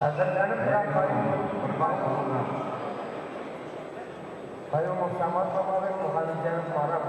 Әзерләнеп тора Каюмов Самат Мамабек, Мухаммедҗанов Марат.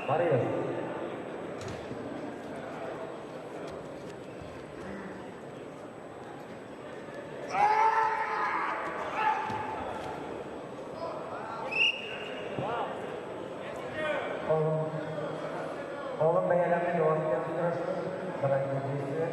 Барыйбыз. Oğlum, oğlum бәяләмне дәвам итәбез көрәшне. Беренче действие.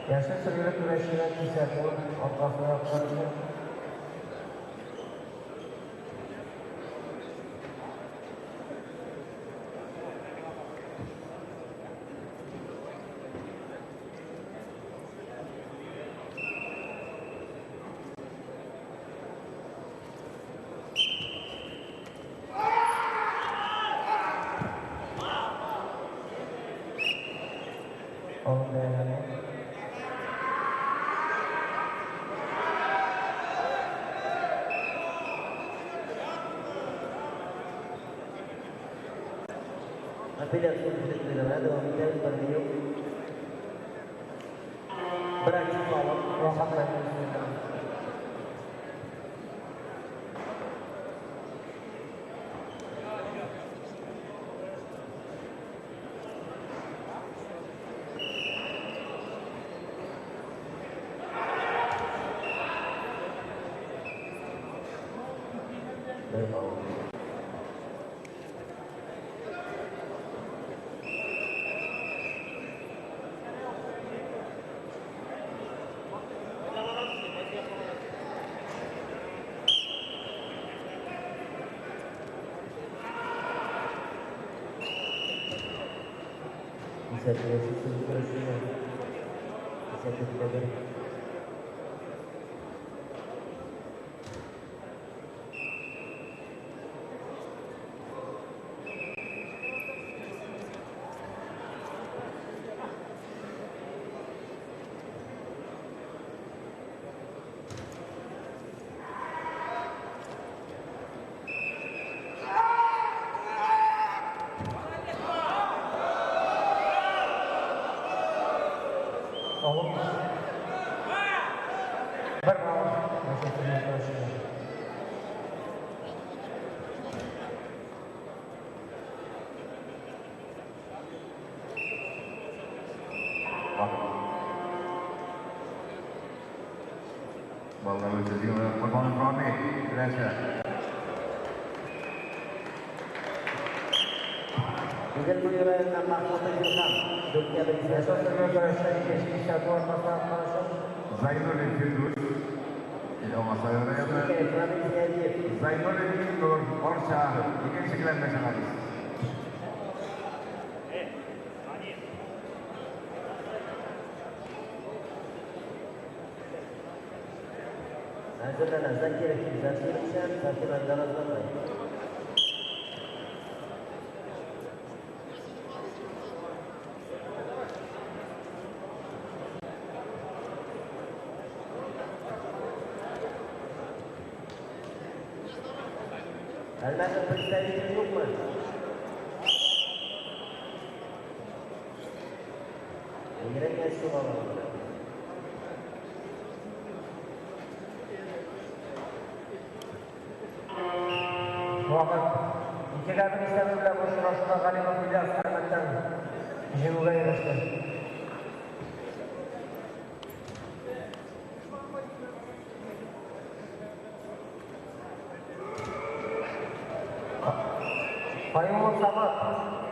Яшел сөргеле көрәшчеләр кисәтү аркасына яткырды. Oğlum бәяләмне. Апелляцион күрсәтмәләргә дәвам итәбез. Бер минут. Беренче салым. Рәхәтләнеп. Бер балл. Кисәтү яшел сөргеле көрәшчеләр. Кисәтү бер. Oğlum. Бер балл. Яшел сөргеле көрәшчеләр. Баллар өтелген Құрбанов Рами, көрәшче. Идел районыннан Махмутов Илһам. Дүрткә бер Яшел кисәтү. Сөргеле көрәшчеләр икенче кисәтү аркасына яткырышып. Зайнуллин Фирдүс, Алмасай районы. Икән Рамил Зиядиев. Зайнуллин Илнур, Орча, икенче келәмгә чыгабыз. Әзерләнә Закиров Илзат Шәрипҗан, Сафина Даразанбай. Әлмәтнең представителе юкмы? Бигрәк яшь алар. Вакыт. 2-1 исәбе белән бу очрашуда Галимов Ильяс Әлмәттән җиңүгә иреште. Каюмов Самат.